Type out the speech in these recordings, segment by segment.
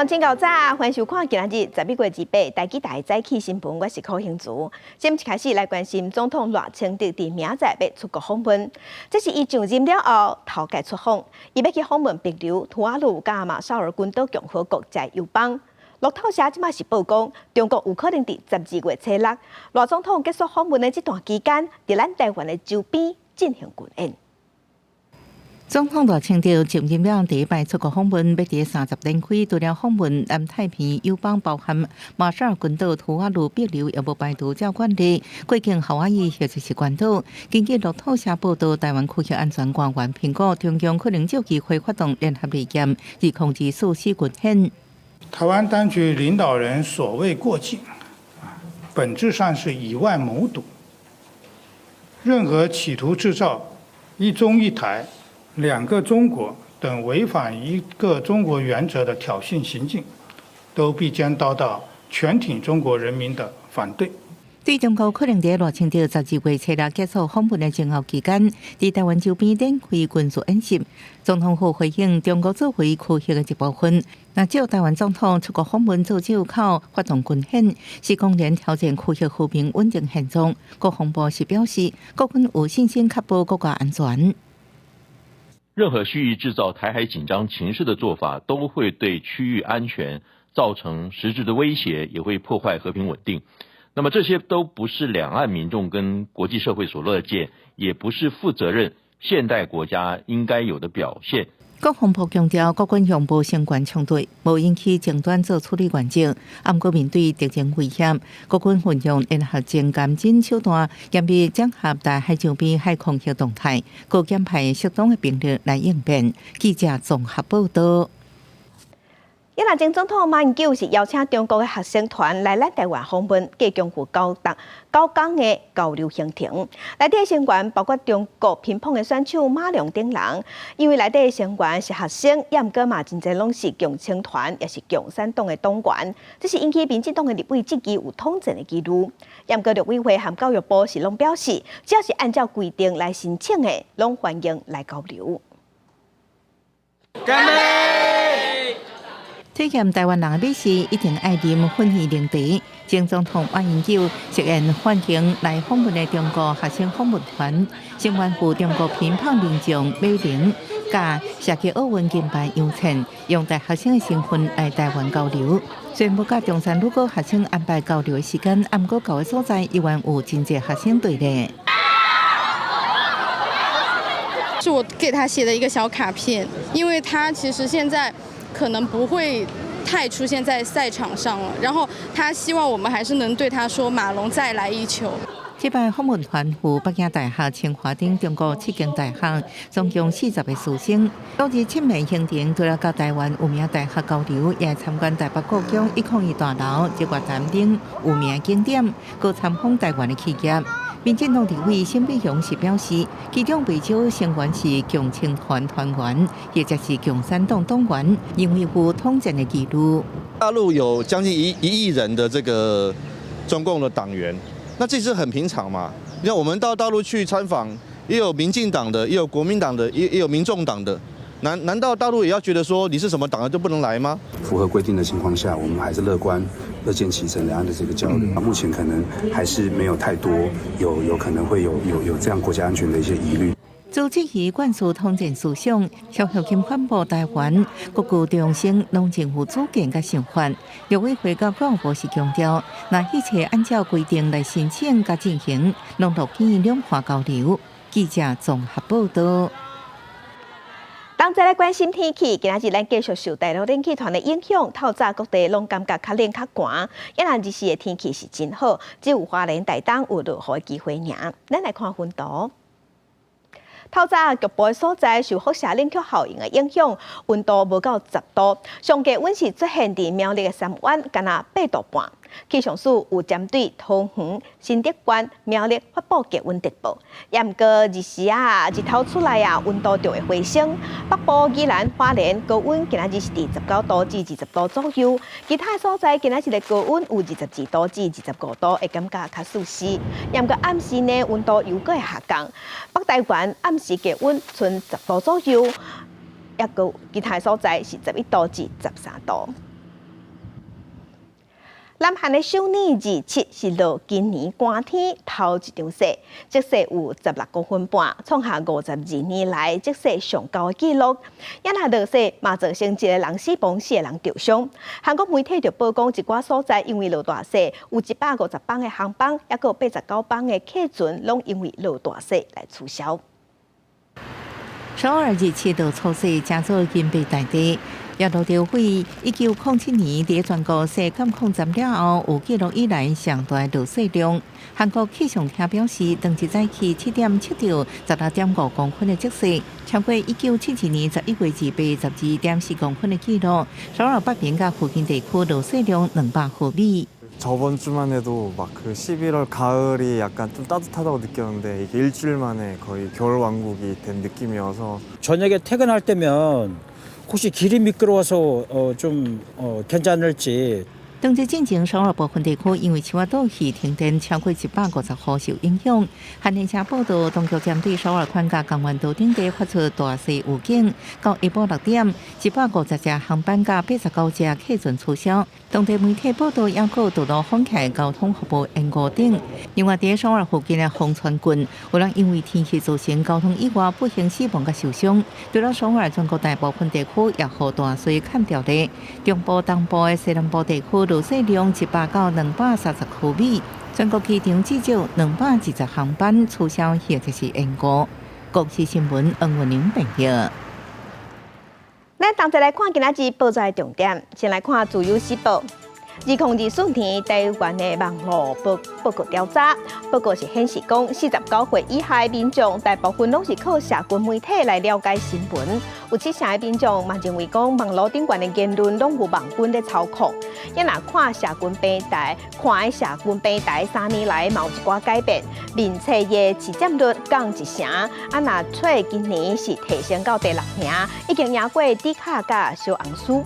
鄉親𠢕早，歡迎收看今仔日12月28台語台早起新聞，我是柯興竹。先一開始來關心總統賴清德佇明仔載欲出國訪問，這是伊上任了後頭擺出訪，伊欲去訪問帛琉、吐瓦魯佮馬紹爾群島共和國及友邦。路透社這馬是報講，中國有可能佇12月初六，賴總統結束訪問的這段期間，佇咱台灣的周邊進行軍演。總統賴清德上任了第一擺出國訪問，欲佇30展開，除了訪問南太平洋友邦，包含馬紹爾群島、吐瓦魯、帛琉，也無排除照慣例過境夏威夷或者是關島。根據路透社報道，台灣區域安全官員評估，中共可能藉機會發動聯合利劍，2024實施軍演。台灣當局領導人所謂過境，本質上是以外謀獨。任何企圖製造一中一台、兩個中國等違反一個中國原則的挑釁行徑，都必將遭到全體中國人民的反對。對中國可能佇賴清德12月初六結束訪問的前後期間，佇台灣周邊展開軍事演習。總統府回應中國作為區域的一部分，若藉台灣總統出國訪問做藉口發動軍演，是公然挑戰區域和平穩定現狀。國防部是表示，國軍有信心確保國家安全。任何蓄意製造台海緊張情勢的做法，都會對區域安全造成實質的威脅，也會破壞和平穩定。那麼這些都不是兩岸民眾跟國際社會所樂見，也不是負責任現代國家應該有的表現。國防部強調，國軍向無相關衝突，無引起爭端做處理原則。毋過面對敵情威脅，國軍運用聯合偵監偵手段，嚴密整合台海周邊海空域動態，閣檢派適當的兵力來應變。記者綜合報道。越南前總統馬英九是邀請中國的學生團來咱台灣訪問，計共有9工的交流行程。內底成員包括中國乒乓的選手馬龍等人，因為內底成員是學生，也毋過嘛真濟攏是共青團，也是共產黨的黨員，這是引起民進黨的立委質疑有統戰的疑慮。也毋過陸委會和教育部是攏表示，只要是按照規定來申請的，攏歡迎來交流。乾杯！體驗台灣人的美食，一定愛啉粉圓奶茶。前總統馬英九設宴歡迎來訪問的中國學生訪問團，成員有中國乒乓名將馬龍、佮射擊奧運金牌楊倩，用大學生的身份來台灣交流。雖然無佮中山女高學生安排交流的時間，毋過到的所在依然有真濟學生隊列。是我給他寫的一個小卡片，因為他其實現在可能不會太出現在賽場上了，然後他希望我們還是能對他說：馬龍再來一球。這擺訪問團有北京大學、清華等中國七間大學，總共40個師生。當日七面行程，除了佮台灣有名大學交流，也參觀台北故宮101大樓、日月潭等有名景點，閣參訪台灣的企業。民進黨立委沈慧虹是表示，其中袂少成員是共青團團員，或者是共產黨黨員，認為有統戰的疑慮。大陸有將近一億人的這個中共的黨員，那這是很平常嘛？你看我們到大陸去參訪，也有民進黨的，也有國民黨的，也有民眾黨的。難道大陸也要覺得說你是什麼黨的就不能來嗎？符合規定的情況下，我們還是樂觀樂見其成兩岸的這個交流。目前可能還是沒有太多有可能會有這樣國家安全的一些疑慮。周質疑灌輸統戰思想，蕭協金反駁台灣各高中生攏真有主見佮想法。陸委會佮教育部是強調，若一切按照規定來申請佮進行，攏樂見兩岸交流。記者綜合報道。當再來關心天氣，今仔日咱繼續受大陸冷氣團的影響，透早各地攏感覺較冷較寒。猶若日時的天氣是真好，只有花蓮、台東有落雨的機會爾。咱來看溫度。透早局部所在受輻射冷卻效應的影響，溫度無到10度，上低溫是出現佇苗栗的三灣，干焦8度半。氣象署有針對桃園、新竹縣、苗栗發布低溫特報。也毋過日時啊，日頭出來啊，溫度就會回升。北部、宜蘭、花蓮高溫今仔日是佇19度至20度左右，其他所在今仔日的高溫有22度至25度，會感覺較舒適。也毋過暗時呢，溫度又閣會下降。北台灣暗時低溫賰10度左右，抑閣其他所在是11度至13度。南韓的首爾27是落今年寒天頭一場雪，積雪有16公分半，創下52年來積雪上高的紀錄。也若落雪嘛造成一個人死亡，四個人著傷。韓國媒體就報講，一寡所在因為落大雪，有150班的航班，抑閣89班的客船，攏因為落大雪來取消。首爾27落粗雪，成做金白大地。也落著會1907年佇全國設監控站了後，有記錄以來上大落雪量。韓國氣象廳表示，當日早起7點測著16.5公分的積雪，超過1972年11月28 12.4公分的記錄。首爾北邊佮附近地區落雪量200毫米。 저번 주만 해도 막 그 11월 가을이 약간 좀 따뜻하다고 느꼈는데 이게 일주일 만에 거의 겨울 왕국이 된 느낌이어서 저녁에 퇴근할 때면 혹시 길이 미끄러워서 좀 괜찮을지 當日進前，首爾部分地區因為樹仔倒去停電超過150戶受影響。韓聯社報道，當局針對首爾縣佮江原道等地發出大雪預警，到下晡6點，150隻航班佮89隻客船取消。當地媒體報道，抑閣道路封起，交通服務延誤等。另外，佇首爾附近的豐川郡，有人因為天氣造成交通意外，不幸死亡佮受傷。除了首爾，全國大部分地區也予大雪崁著咧。中部、東部的西南部地區落雪量100到230毫米，全國機場至少220航班取消或者是延誤。國視新聞黃文玲編譯。咱同齊來看今仔日報紙的重點，先來看《自由時報》。2024年台灣的網路報報告調查報告是顯示講，49歲以下的民眾大部分攏是靠社群媒體來了解新聞。有七成的民眾嘛認為講，網路頂懸的言論攏有網軍咧操控。也若看社群平台，看社群平台3年來嘛有一寡改變，面冊的市佔率降一成，啊若揣今年是提升到第六名，已經贏過迪卡佮小紅書。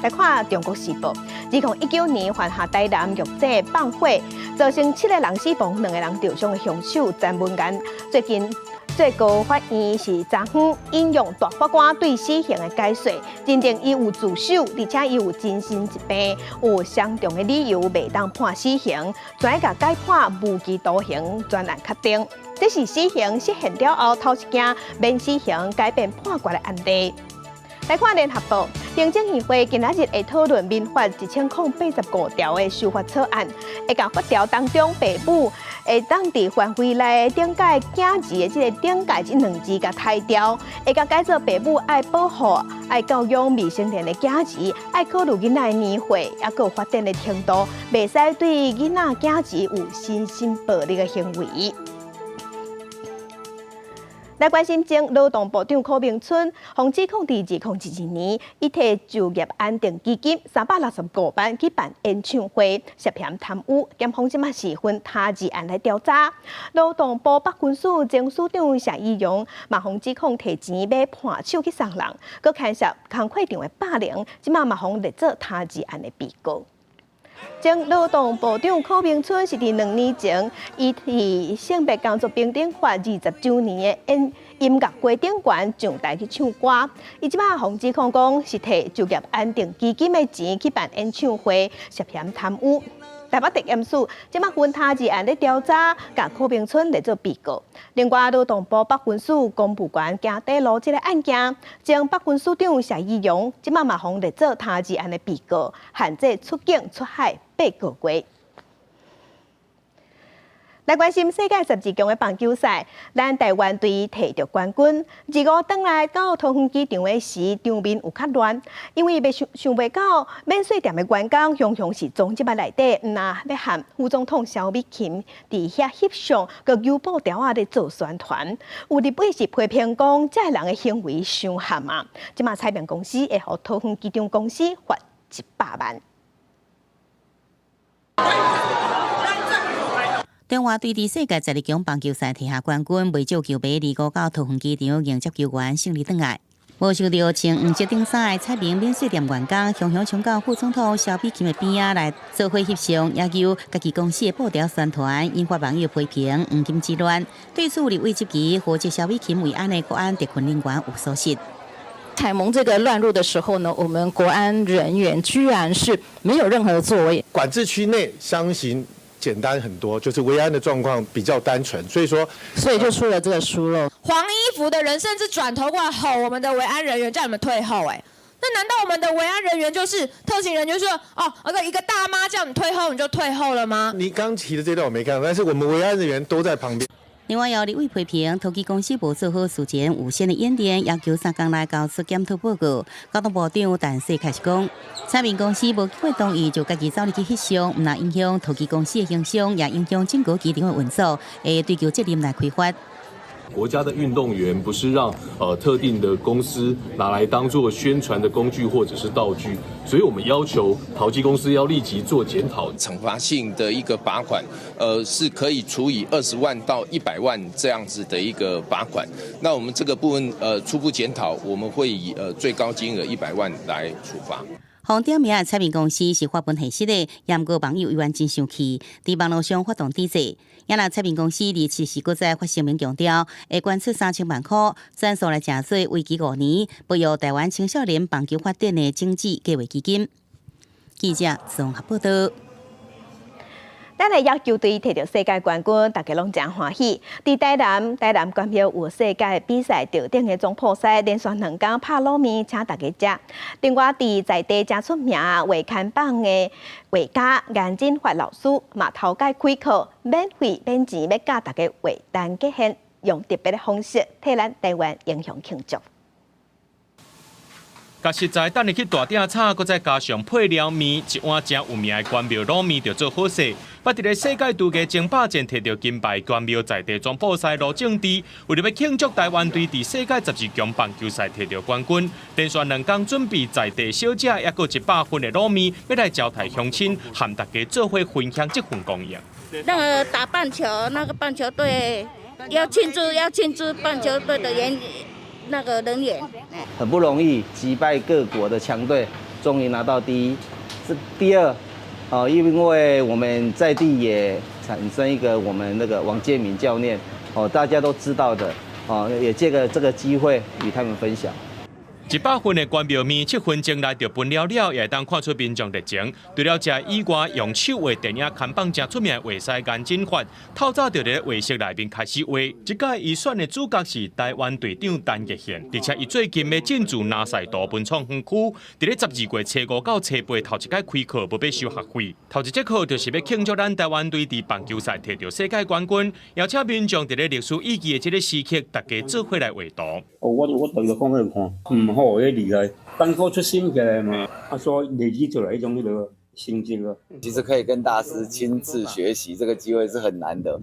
來看《中國時報》，2019年犯下台南玉井放火，造成七個人死亡、兩個人著傷的兇手詹文元，最近最高法院是昨昏引用大法官對死刑的解說，認定伊有自首，而且伊有精神疾病，有相當的理由袂當判死刑，轉共改判無期徒刑，專案確定。這是死刑實現了後頭一件免死刑改變判決的案例。來看聯合報，行政院會今仔日會討論民法1085條的修法草案，會共法條當中父母會當佇範圍內頂界囝兒的這个頂界這兩字共刣掉，會共改做父母愛保護、愛教養未成年的囝兒，愛考慮囡仔的年歲，抑閣有發展的程度，袂使對囡仔囝兒有身心暴力的行為。來關心前勞動部長柯銘春，予指控佇2022年，伊提就業安定基金365萬去辦演唱會，涉嫌貪污，檢方這馬是分他二案來調查。勞動部北分署前署長謝宜容，嘛予指控提錢買伴手去送人，閣牽涉工課場的霸凌，這馬嘛予列做他二案的被告。前勞動部長柯銘春是佇2年前，伊佇性別工作平等法20週年的音音樂規定權上台去唱歌。伊這馬予指控講是提就業安定基金的錢去辦演唱會，涉嫌貪污。台北地檢署這馬分他二案咧調查，共柯銘春列做被告。另外，勞動部北分署公務員行短路這个案件，前北分署長謝宜容這馬嘛予列做他二案的被告，限制出境出海8個月。來關心世界十二強的棒球賽，咱台灣隊提著冠軍。25轉來到桃園機場的時，場面有較亂，因為欲想想袂到免稅店的員工，雄雄是裝入來內底，毋若欲和副總統蕭美琴佇遐翕相，閣揪布條仔咧做宣傳。有立委是批評講，這个人的行為傷譀啊！這馬彩明公司會予桃園機場公司罰100萬。中華隊佇世界十二強棒球賽提下冠軍，袂少球迷25到桃園機場迎接球員勝利轉來。無想著穿黃色頂衫的彩明免稅店員工，雄雄衝到副總統蕭美琴的邊仔來做伙翕相，也揪家己公司的布條宣傳，引發網友批評黃金之亂。對此，立委質疑，負責蕭美琴維安的國安特訓人員有疏失。台盟這個亂入的時候呢，我們國安人員居然是沒有任何作為。管制區內相形簡單很多，就是維安的狀況比較單純，所以說，所以就出了這個疏漏。黃衣服的人甚至轉頭過來吼我們的維安人員，叫你們退後。哎，那難道我們的維安人員就是特勤人員，就是哦，一個大媽叫你退後，你就退後了嗎？你剛提的這段我沒看到，但是我們維安人員都在旁邊。另外，有立委批評桃機公司無做好事前預先的演練，要求3工內交出檢討報告。交通部長陳世凱是講，彩明公司無經過同意就家己走入去翕相，毋但影響桃機公司的形象，也影響整個機場的運作，會追究責任來開罰。國家的運動員不是讓特定的公司拿來當做宣傳的工具或者是道具，所以我們要求桃機公司要立即做檢討。懲罰性的一個罰款，是可以處以20萬到100萬這樣子的一個罰款。那我們這個部分初步檢討，我們會以最高金額100萬來處罰。予點名的彩明公司是法文系室的，毋過網友依然真生氣，佇網路上發動抵制。也若彩明公司27時閣再發聲明強調，會捐出3000萬塊，贊助來成做為期5年，培育台灣青少年棒球發展的種子計劃基金。記者綜合報道。咱的野球隊提著世界冠軍，大家攏誠歡喜。佇台南，台南關廟有世界比賽頭等的總鋪師，連續兩工拍滷麵請大家食。另外，佇在地誠出名畫看板的畫家顏進發老師，嘛頭擺開課，免費免錢，欲教大家畫陳傑憲，用特別的方式替咱台灣英雄慶祝。共食材擲入去大鼎炒，閣再加上配料麵，一碗誠有名的關廟滷麵就做好勢。捌佇咧世界廚藝爭霸戰提著金牌關廟在地總鋪師盧正治，為著欲慶祝台灣隊佇世界十二強棒球賽提著冠軍，連續兩工準備在地小食，抑閣100份的滷麵，欲來招待鄉親，和大家做伙分享這份光榮。那個打棒球，那個棒球隊要慶祝，要慶祝棒球隊的員。那個人員很不容易擊敗各國的強隊，終於拿到第一。這第二，哦，因為我們在地也產生一個我們那個王建民教練，哦，大家都知道的，哦，也借個這個機會與他們分享。 100份的關廟麵，7分鐘內就分了了，也會當看出民眾熱情。除了食以外，用手畫電影看板誠出名的畫師顏進發，透早就佇咧畫室內面開始畫。這擺伊選的主角是台灣隊長陳傑憲，而且伊最近欲進駐南賽道文創園區，佇咧12月初5到初8頭一擺開課，無欲收學費。頭一節課就是欲慶祝咱台灣隊佇棒球賽提著世界冠軍，邀請民眾佇咧歷史意義的這個時刻，大家做伙來畫圖。哦，我對著講彼個看，毋好，彼厲害，艱苦出身起來嘛，啊，所以累積出來彼種彼個成績咯。其實可以跟大師親自學習，這個機會是很難得。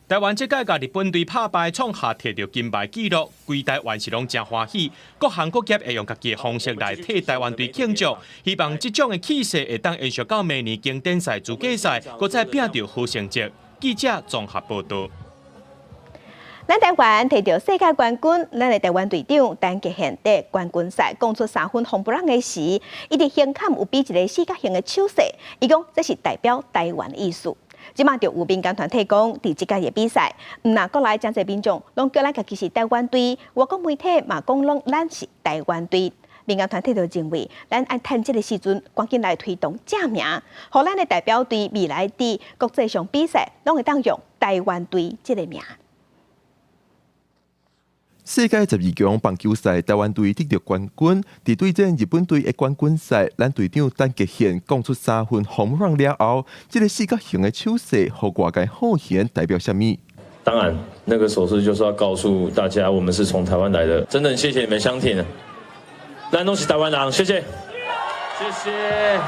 台灣這擺共日本隊拍敗，創下提著金牌紀錄，規台灣是攏誠歡喜。各行各業會用家己的方式來替台灣隊慶祝，希望這種的氣勢會當延續到明年經典賽資格賽，閣再拼著好成績。記者綜合報道。咱台灣提著世界冠軍，咱的台灣隊長陳傑憲佇冠軍賽講出三分轟布朗的時，伊佇胸坎有比一個四角形的手勢，伊講這是代表台灣的意思。這馬就有民間團體講，佇這屆的比賽，毋但國內誠濟民眾攏叫咱家己是台灣隊，外國媒體嘛講攏咱是台灣隊。民間團體就認為，咱愛趁這個時陣，趕緊來推動正名，予咱的代表隊未來佇國際上比賽，攏會當用台灣隊這個名。世界十二強棒球賽，台灣隊得著冠軍。佇對戰日本隊的冠軍賽，咱隊長陳傑憲講出三分轟朗了後，這個四角形的手勢，予外界好奇代表啥物？當然，那個手勢就是要告訴大家，我們是從台灣來的。真的謝謝你們相挺，咱攏是台灣人，謝謝，謝謝。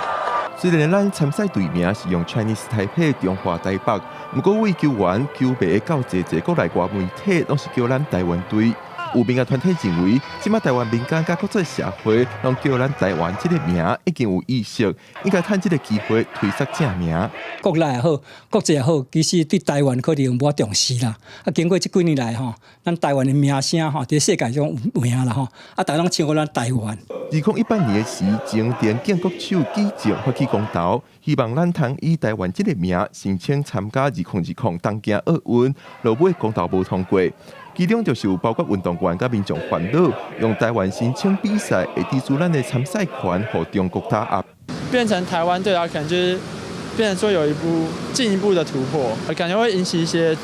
雖然咱參賽隊名是用 Chinese Taipei 中華台北，毋過對球員、球迷到濟濟國內外媒體，攏是叫咱台灣隊。有民間團體認為，這馬台灣民間佮國際社會攏叫咱台灣這個名已經有意識，應該趁這個機會推捒正名。國內也好，國際也好，其實對台灣可能無重視啦。啊，經過這幾年來吼，咱台灣的名聲吼，佇世界上有名啦吼。啊，大家攏稱呼咱台灣。2018年的時，前田建國手舉證發起公投，希望咱通以台灣這個名申請參加2020東京奧運，落尾公投無通過。其中就是有包括運動員佮民眾煩惱，用台灣申請比賽會支持咱的參賽權，予中國打壓。變成台灣隊啊，可能就是變成說有一步進一步的突破，感覺會引起一些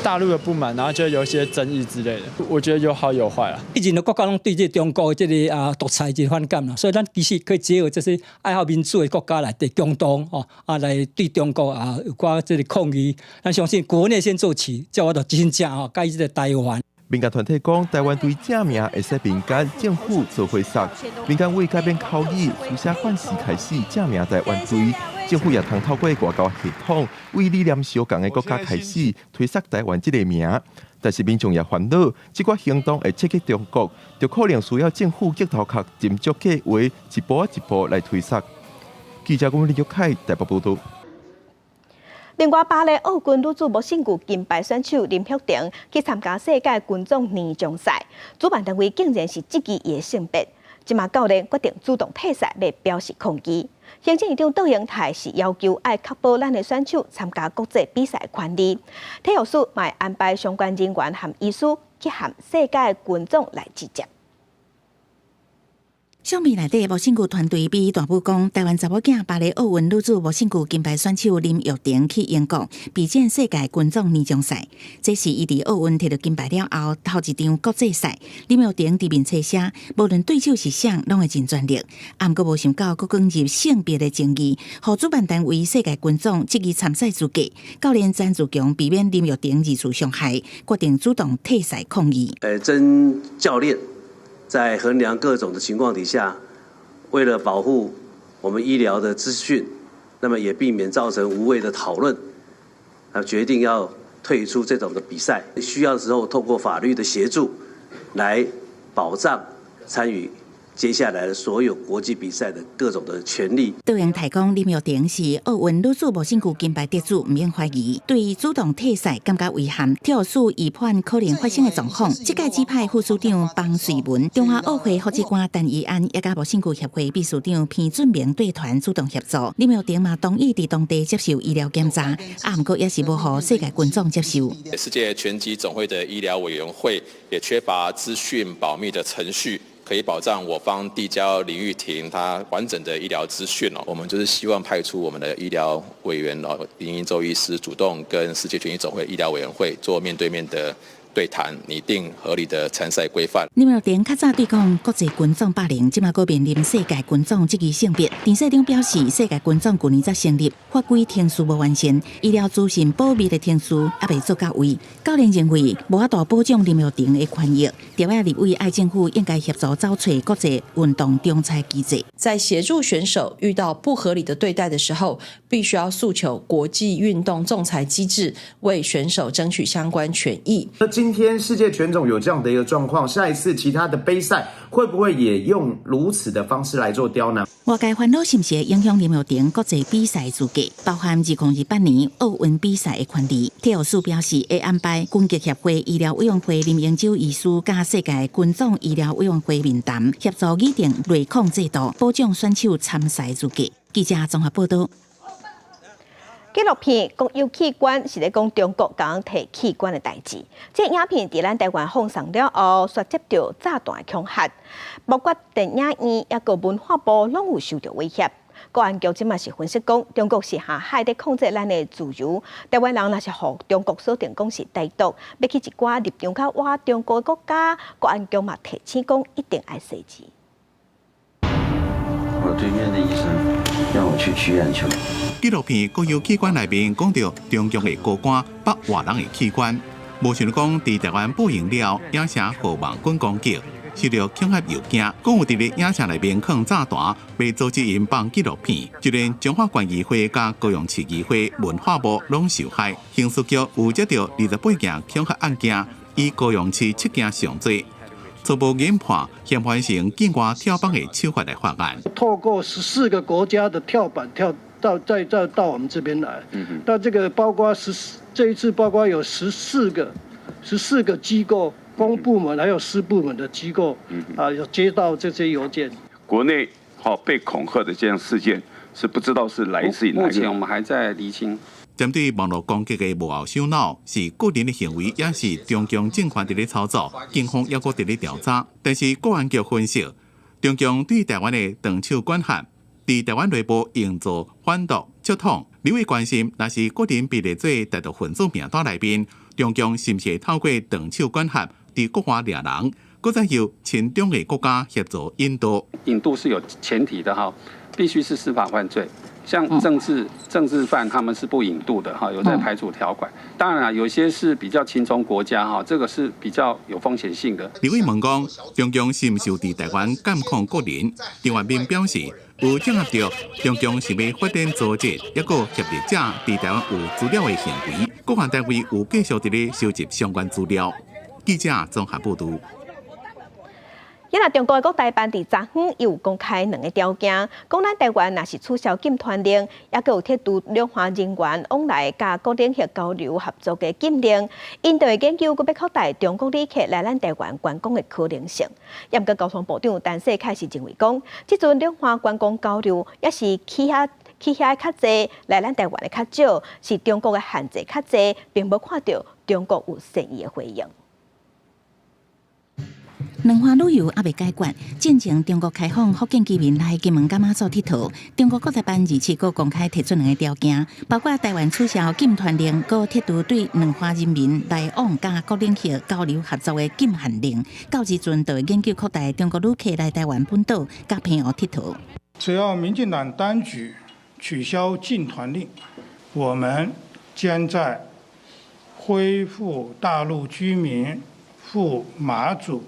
大陸的不滿，然後就有一些爭議之類的。我覺得有好有壞啊。以前的國家攏對這中國這个獨裁真反感啦，所以咱其實可以結合這些愛好民主的國家來對共同哦來對中國有寡這个抗議。咱相信國內先做起，才有法度真正吼改這个台灣。民間團體講，台灣隊正名會使民間政府做回溯，民間為改變口語，書寫範式開始正名台灣隊。政府也通透過外交系統，為理念相仝的國家開始推捒台灣這个名。但是民眾也煩惱，這寡行動會刺激中國，就可能需要政府激頭殼斟酌計劃，一步一步來推捒。記者郭林玉凱台北報道。另外，芭蕾奧運女子無身具金牌選手林玉婷去參加世界拳總年終賽，主辦單位竟然是質疑伊的性別，這馬教練決定主動退賽，欲表示抗議。行政院長卓榮泰是要求愛確保咱的選手參加國際比賽的權利，體育署嘛會安排相關人員和醫師去和世界拳總來集結。相片內底無身軀團隊比大武講，台灣查某囝芭蕾奧運女子無身軀金牌選手林玉婷去英國備戰世界拳總年終賽，這是伊佇奧運摕著金牌了後頭一場國際賽。林玉婷佇面冊寫，無論對手是誰，攏會盡全力。毋過無想到，閣捲入性別的爭議，予主辦單位世界拳總質疑參賽資格。教練詹志強避免林玉婷二次傷害，決定主動退賽抗議。曾教練在衡量各種的情況底下，為了保護我們醫療的資訊，那麼也避免造成無謂的討論，決定要退出這種的比賽。需要的時候，透過法律的協助，來保障參與接下來的所有國際比賽的各種的權利。卓榮泰講，林玉婷是奧運女子無身具金牌得主，毋免懷疑。對主動退賽感覺遺憾。體育署預判可能發生的狀況，這屆指派副署長方瑞文、中華奧會副主管陳怡安，也佮無身具協會秘書長彭俊明對團主動協助。林玉婷嘛同意佇當地接受醫療檢查，毋過也是無予世界拳總接受。世界拳擊總會的醫療委員會也缺乏資訊保密的程序，可以保障我方遞交林玉婷她完整的醫療資訊哦。我們就是希望派出我們的醫療委員哦，林英洲醫師主動跟世界拳擊總會醫療委員會做面對面的對談，擬定合理的參賽規範。林玉婷較早對抗國際拳總霸凌，這馬閣面臨世界拳總質疑性別。陳社長表示，世界拳總舊年才成立，法規程序無完善，醫療資訊保密的程序猶未做到位。教練認為無法度保障林玉婷的權益，台灣立委愛政府應該協助找揣國際運動仲裁機制。在協助選手遇到不合理的對待的時候，必須要訴求國際運動仲裁機制，為選手爭取相關權益。那今天世界拳總有這樣的一個狀況，下一次其他的杯賽會不會也用如此的方式來做刁難？外界煩惱是毋是會影響林玉婷國際比賽資格，包含2028年奧運比賽的權利。體育署表示會安排拳擊協會醫療委員會林英洲醫師佮世界拳總醫療委員會面談，協助擬定內控制度，保障選手參賽資格。記者綜合報道。紀錄片《國有器官》是咧講中國共提器官的代誌。這影片佇咱台灣放送了後，煞接著炸彈恐嚇，包括電影院抑閣文化部攏有受著威脅。國安局這馬是分析講，中國是下海咧控制咱的自由。台灣人若是予中國鎖定講是台獨，欲去一寡立場較倚中國的國家，國安局嘛提醒講，一定愛細緻。我對面的醫生讓我去取眼球。紀錄片《國有器官》內面講著中共的高官剝活人的器官，無想講佇台灣播映了，影城予網軍攻擊，受著恐嚇誘驚，講有佇咧影城內面囥炸彈，欲阻止𪜶放紀錄片，就連彰化縣議會佮高雄市議會文化部攏受害。刑事局有接著28件恐嚇案件，以高雄市7件上濟。初步研判，嫌犯是用境外跳板的手法來犯案。透過14個國家的跳板跳到再到我們這邊來，那這個包括十四，這一次包括有十四個機構、公部門還有私部門的機構，有接到這些郵件。國內被恐嚇的這樣事件，是不知道是來自於哪個。目前我們還在釐清。針對網路攻擊的幕後首腦是個人的行為，抑是中共政權佇咧操作，警方猶閣佇咧調查。但是國安局分析，中共對台灣的長手管轄，佇台灣內部營造反獨、促統。立委關心，若是個人被列做台獨分子名單內面，中共是毋是會透過長手管轄，佇國外掠人，閣再由親中的國家協助引渡？引渡是有前提的哈，必須是司法犯罪。像政治犯，他們是不引渡的哈，有在排除條款。當然啦，有些是比較親中國家哈，這個是比較有風險性的。立委問講，中共是毋是有佇台灣監控國人？張萬斌表示，有掌握著中共是欲發展組織，抑閣協力者佇台灣有資料的行為，國安單位有繼續佇咧收集相關資料。記者綜合報導。抑若中國的國台辦佇昨昏有公開兩個條件，講咱台灣若是取消禁團令，抑閣有撤除兩岸人員往來佮國領域交流合作的禁令，𪜶就會研究閣欲擴大中國旅客來咱台灣觀光的可能性。抑毋過交通部長陳世凱是認為講，這陣兩岸觀光交流抑是去遐較濟，來咱台灣的較少，是中國的限制較濟，並無看著中國有善意的回應。兩岸旅遊猶未解決，進前中國開放福建居民來金門佮馬祖𨑨迌。中國國台辦27閣公開提出兩個條件，包括台灣取消禁團令，閣撤除對兩岸人民來往佮各領域交流合作的禁限令。到時陣就會研究擴大中國旅客來台灣本島佮澎湖𨑨迌。只要民進黨當局取消禁團令，我們將在恢復大陸居民赴馬祖、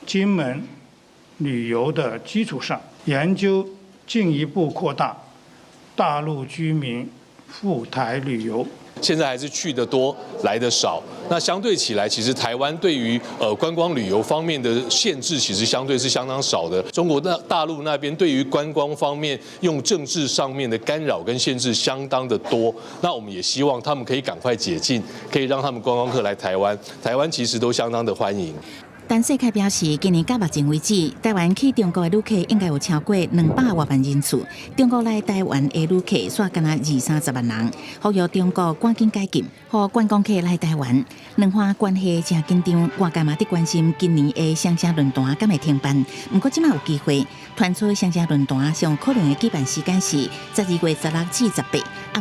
金門旅遊的基礎上，研究進一步擴大大陸居民赴台旅遊。現在還是去得多，來得少。那相對起來，其實台灣對於觀光旅遊方面的限制，其實相對是相當少的。中國那大陸那邊對於觀光方面用政治上面的干擾跟限制相當的多。那我們也希望他們可以趕快解禁，可以讓他們觀光客來台灣。台灣其實都相當的歡迎。陳世凱表示，今年到目前為止，台灣去中國的旅客應該有超過200多萬人次，中國來台灣的旅客煞干焦二三十萬人。呼籲中國趕緊解禁，予觀光客來台灣。兩岸關係誠緊張，外界嘛佇關心今年的雙城論壇敢會停辦。毋過這馬有機會傳出雙城論壇上可能的舉辦時間是12月16至18，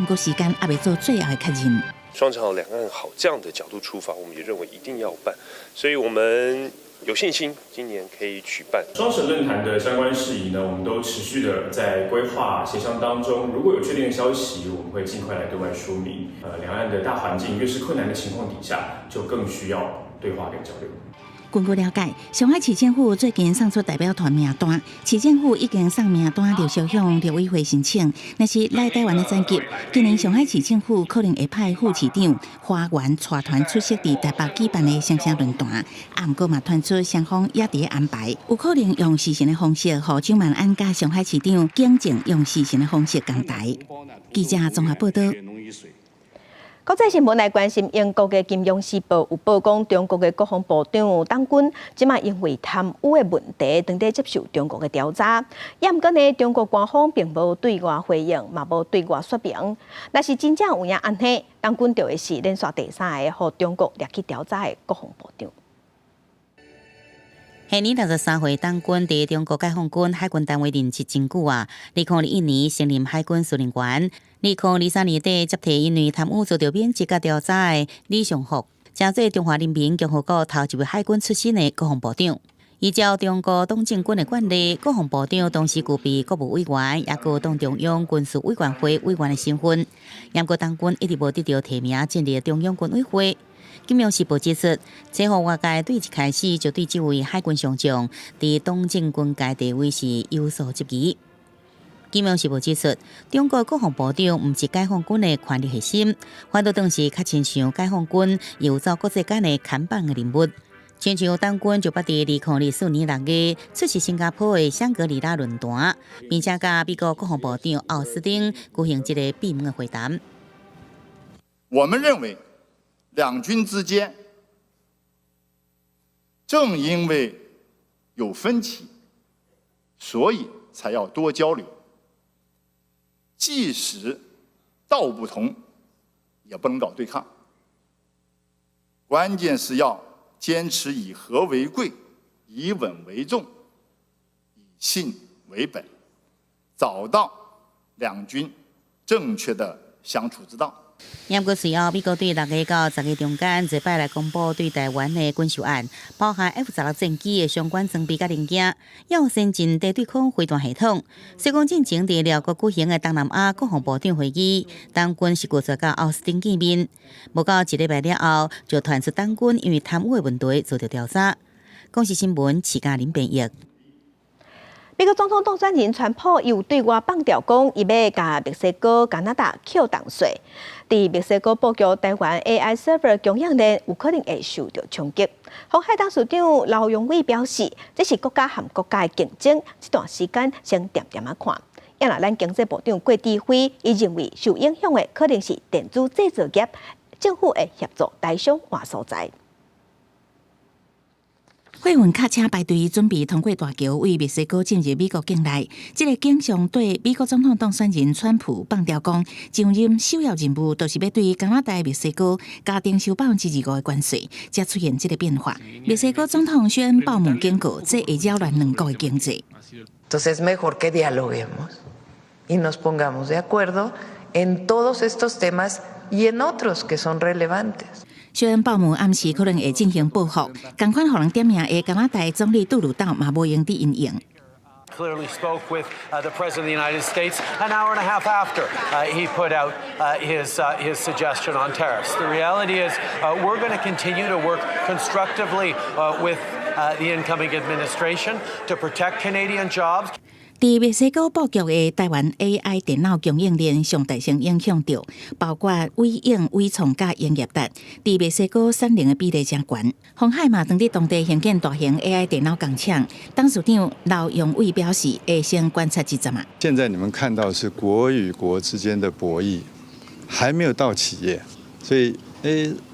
毋過時間猶未做最後的確認。雙城好，兩岸好，這樣的角度出發，我們也認為一定要辦，所以我們有信心今年可以舉辦雙城論壇的相關事宜呢，我們都持續的在規劃協商當中。如果有確定的消息，我們會盡快來對外說明。兩岸的大環境越是困難的情況底下，就更需要對話跟交流。根據了解，上海市政府最近送出代表團名單，市政府已經送名單陸續向陸委會申請。若是來台灣的層級，今年上海市政府可能會派副市長華源帶團出席佇台北舉辦的雙城論壇。啊，毋過嘛傳出雙方也佇咧安排，有可能用視訊的方式，予蔣萬安佮上海市長景正用視訊的方式同台。記者綜合報道。國際新聞來關心，英國的《金融時報》有報講，中國的國防部長董軍這馬因為貪污的問題，正佇接受中國的調查。抑毋過呢，中國官方並無對外回應，嘛無對外說明。若是真正有影按呢，董軍就會是連續第三个予中國掠去調查的國防部長。現年63歲，董軍佇中國解放軍海軍單位任職真久啊。2021年升任海軍司令員，2023年底接替因為貪污遭著免職佮調查的李尚福，成做中華人民共和國頭一位海軍出身的國防部長。依照中國黨政軍的慣例，國防部長同時具備國務委員，抑閣黨中央軍事委員會委員的身份。毋過董軍一直無得著提名進入中央軍委會。金融時報指出，這予外界對一開始就對這位海軍上將佇黨政軍界地位是有所質疑。金融時報指出，中國國防部長毋是解放軍的權力核心，反倒當時較親像解放軍遊走國際間的看板的人物。親像董軍就捌佇2024年6月出席新加坡的香格里拉論壇，並且佮美國國防部長奧斯汀舉行這个閉門的會談。我們認為，兩軍之間正因為有分歧，所以才要多交流。即使道不同，也不能搞對抗。關鍵是要堅持以和為貴，以穩為重，以信為本，找到兩軍正確的相處之道。不過隨後，美國對6月到10月中間，這擺來公布對台灣的軍售案，包含 F-16戰機的相關裝備佮零件，也有先進地對空飛彈系統。雖講進前佇寮國舉行的東南亞國防部長會議，黨軍是拒絕佮奧斯汀見面，無夠一禮拜了後，就傳出黨軍因為貪污的問題遭著調查。公視新聞，徐嘉玲編譯。美國總統當選人川普又對外放調講，伊欲共墨西哥、加拿大課重稅。佇墨西哥布局台灣 AI server 供應鏈有可能會受著衝擊。鴻海董事長劉揚偉表示，這是國家和國家的競爭，這段時間先恬恬仔看。也若咱經濟部長郭智輝，伊認為受影響的可能是電子製造業，政府會協助台商換所在。貨運卡車排隊準備通過大橋，對墨西哥進入美國境內。這个景象對美國總統當選人川普放調講，上任首要任務就是欲對加拿大、墨西哥加徵收25%的關稅，才出現這个變化。墨西哥總統薛恩鮑姆警告，這會擾亂兩國的經濟。 Entonces es mejor que dialoguemos y nos pongamos de acuerdo en todos estos temas y en otros que son relevantes. 薛恩鮑姆暗示可能會進行報復，仝款予人點名的加拿大總理杜魯道嘛無閒佇𪜶用。 Clearly spoke with the president of the United States an hour and a half after he put out his suggestion on tariffs. The reality is we're going to continue to work constructively with the incoming administration to protect Canadian jobs. 佇墨西哥布局的台灣 AI 電腦供應鏈上大受影響著，包括緯穎、緯創佮英業達，佇墨西哥產能的比例誠懸。鴻海嘛，當佇當地興建大型 AI 電腦工廠，董事長劉揚偉表示，會先觀察一陣仔。現在你們看到是國與國之間的博弈，還沒有到企業，所以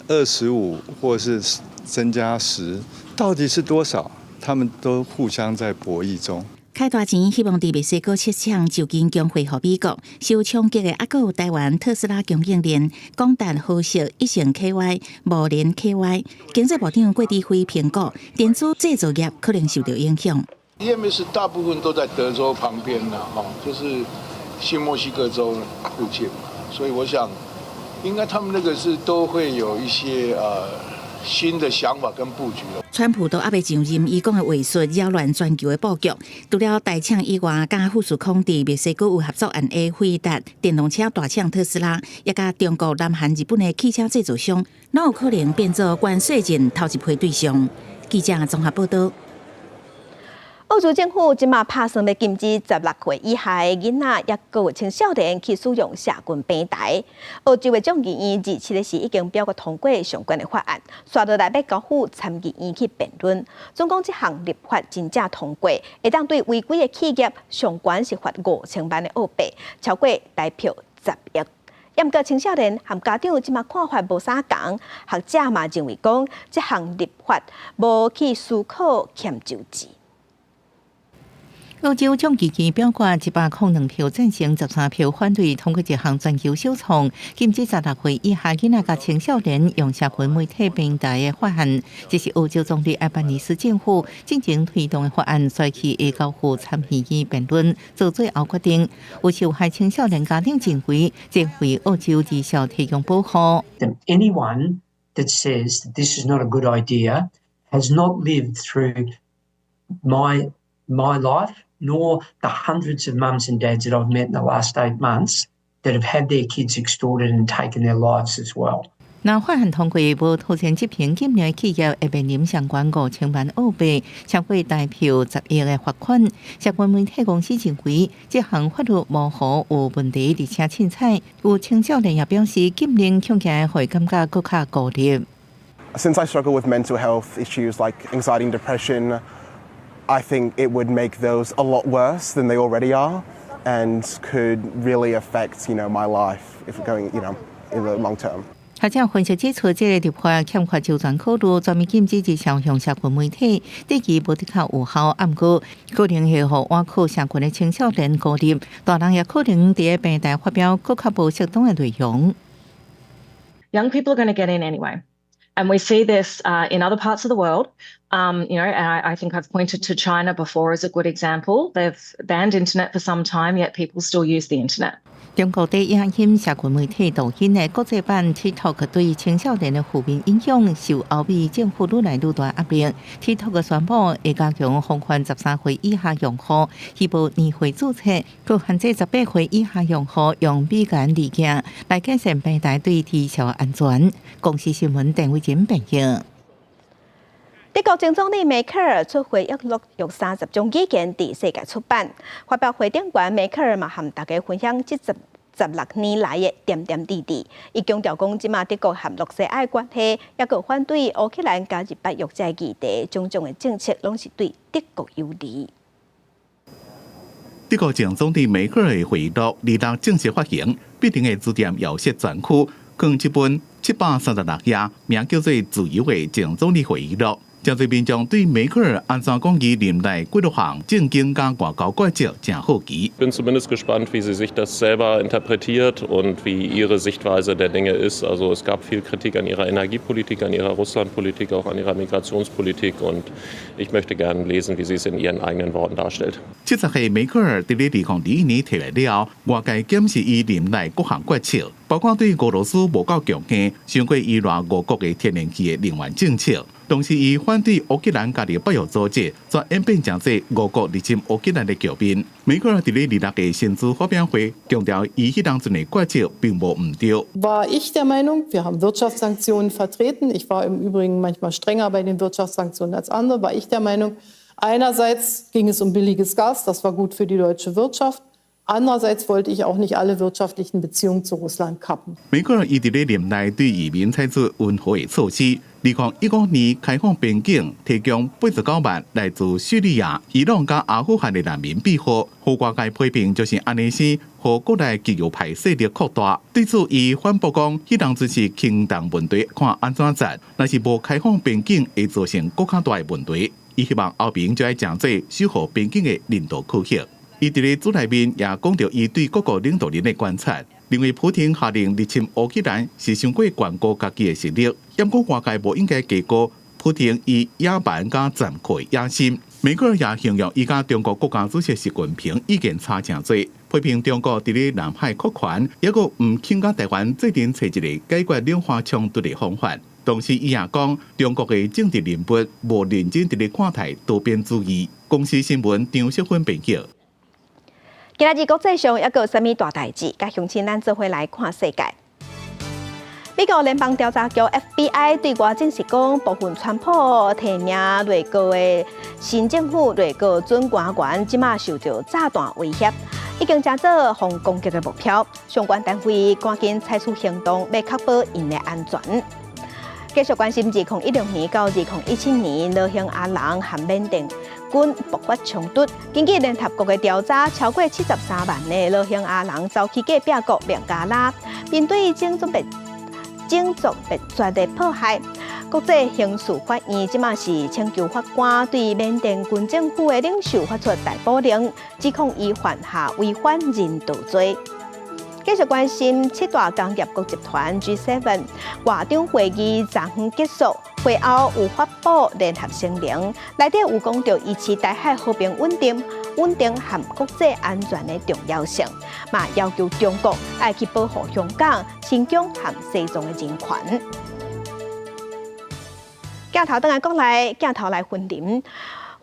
25或是增加10，到底是多少？他們都互相在博弈中。開大錢，希望佇墨西哥設廠就近供貨予美國。受衝擊的猶閣有台灣特斯拉供應鏈、廣達、和碩、益盛 KY、貿聯 KY。經濟部長郭智輝評估，電子製造業可能受著影響。 EMS 大部分都在德州旁邊啦，哈，就是新墨西哥州附近嘛，所以我想，應該他們那個是都會有一些新的想法跟布局。川普都猶未上任，伊講的話術擾亂全球的布局。除了大廠以外，佮富士康佇墨西哥有合作案的輝達電動車大廠特斯拉，也佮中國、南韓、日本的汽車製造商，攏有可能變做關稅戰頭一批對象。記者綜合報導。澳洲政府這馬拍算欲禁止16歲以下的囡仔，抑閣有青少年去使用社群平台。澳洲的眾議院27日時已經表決通過相關的法案，紲落來欲交付參議院去辯論。總講這項立法真正通過，會當對違規的企業上懸是罰5000萬的澳幣，超過台票10億。毋過青少年和家長這馬看法無相仝，學者嘛認為講，這項立法無去思考欠周至。澳洲眾議院表決102票贊成，13票反對通過一項全球首創禁止16歲以下囡仔佮青少年用社群媒體平台的法案。這是澳洲總理艾班尼斯政府進前推動的法案，紲去會交付參議院辯論，做最後決定。有受害青少年家長認為，這為澳洲兒少提供保護。 Anyone that says that this is not a good idea has not lived through my life, nor the hundreds of mums and dads that I've met in the last 8 months that have had their kids extorted and taken their lives as well. 若法案通過，無妥善執行禁令的企業會面臨上懸5000萬澳幣，超過台票10億的罰款。社群媒體公司認為，這項法律模糊有問題，而且凊彩。有青少年也表示，禁令恐驚會感覺閣較孤立。 Since I struggle with mental health issues like anxiety and depression, I think it would make those a lot worse than they already are, and could really affect my life if going in the long term. 學者分析指出，這个立法欠缺周全考慮，全面禁止兒少用社群媒體，短期無的確有效，毋過可能會予倚靠社群的青少年孤立，大人也可能佇咧平台發表閣較無適當的內容。Young people are going to get in anyway. And we see this in other parts of the world. And I think I've pointed to China before as a good example. They've banned internet for some time, yet people still use the internet. 中國佇影響社群媒體抖音的國際版 TikTok 對青少年的負面影響，受歐美政府愈來愈大壓力。TikTok 宣布會加強防範13歲以下用戶，希望年歲註冊，閣限制18歲以下用戶用美顏濾鏡來改善平台對兒少安全。公視新聞鄧偉珍編譯。德國前總理梅克爾出回憶錄用30種語言佇世界出版。發表會頂懸，梅克爾嘛和大家分享這16年來的點點滴滴。伊強調講，這馬德國和露西亞的關係，抑閣反對烏克蘭加入北約這个議題，種種的政策攏是對德國有利。德國前總理梅克爾的回憶錄26正式發行，必定的書店遙設專區，共這本736頁，名叫做《自由的前總理回憶錄》。誠濟民眾對梅克爾按怎講伊任內幾落項政經佮外交決策誠好奇。 Bin zumindest gespannt, wie sie sich das selber interpretiert und wie ihre Sichtweise der Dinge ist. Also es gab viel Kritik an ihrer Energiepolitik, an ihrer Russlandpolitik, auch an ihrer Migrationspolitik und ich möchte gern lesen, wie sie es in ihren eigenen Worten darstellt. 70歲梅克爾佇咧2021年提來了後，外界檢視伊任內各項決策，包括對俄羅斯無夠強硬，傷過依賴俄國的天然氣的能源政策。同時，伊反對烏克蘭加入北約組織，煞演變成做俄國入侵烏克蘭的局面。梅克爾佇咧26個新書發表會強調，伊彼當陣的決策並無毋對。 War ich der Meinung, wir haben Wirtschaftssanktionen vertreten. Ich war im Übrigen manchmal strenger bei den Wirtschaftssanktionen als andere. War ich der Meinung, einerseits ging es um billiges Gas, das war gut für die deutsche Wirtschaft. Andererseits wollte ich auch nicht alle wirtschaftlichen Beziehungen zu Russland kappen. 梅克爾伊佇咧任內對移民採取溫和的措施。2015年開放邊境，提供89萬來自敘利亞、伊朗佮阿富汗的難民庇護，予外界批評就是按呢生，予國內極右派勢力擴大。對此，伊反駁講，彼當陣是輕重問題，看按怎做。若是無開放邊境，會造成閣較大的問題。伊希望歐盟就愛誠濟守護邊境的人道區域。伊佇咧書內面也講著伊對各國領導人的觀察，認為普丁下令入侵烏克蘭是傷過懸估家己的實力，毋過外界無應該低估普丁伊野蠻佮殘酷的野心。梅克爾也形容伊佮中國國家主席習近平意見差誠濟，批評中國佇咧南海擴權，抑閣毋肯佮台灣做陣揣一个解決兩岸衝突的方法。同時，伊也講中國的政治人物無認真佇咧看待多邊主義。公視新聞張淑芬編輯。今仔日國際上抑閣有啥物大代誌？佮鄉親咱做伙來看世界。美國聯邦調查局 FBI 對外證實講，部分川普提名內閣的新政府內閣準官員，這馬受著炸彈威脅，已經成做予攻擊的目標。相關單位趕緊採取行動，欲確保𪜶的安全。繼續關心2016年到2017年，羅興亞人和緬甸軍爆發衝突。根據聯合國的調查，超過73萬的羅興亞人走去隔壁國孟加拉，面對種族滅絕的迫害。國際刑事法院這馬是請求法官對緬甸軍政府的領袖發出逮捕令，指控伊犯下違反人道罪。繼續關心七大工業國集團 G7 外長會議昨昏結束，會後有發布聯合聲明，內底有講著維持台海和平穩定和國際安全的重要性，嘛要求中國愛去保護香港、新疆和西藏的人權。鏡頭轉來國內，鏡頭來雲林，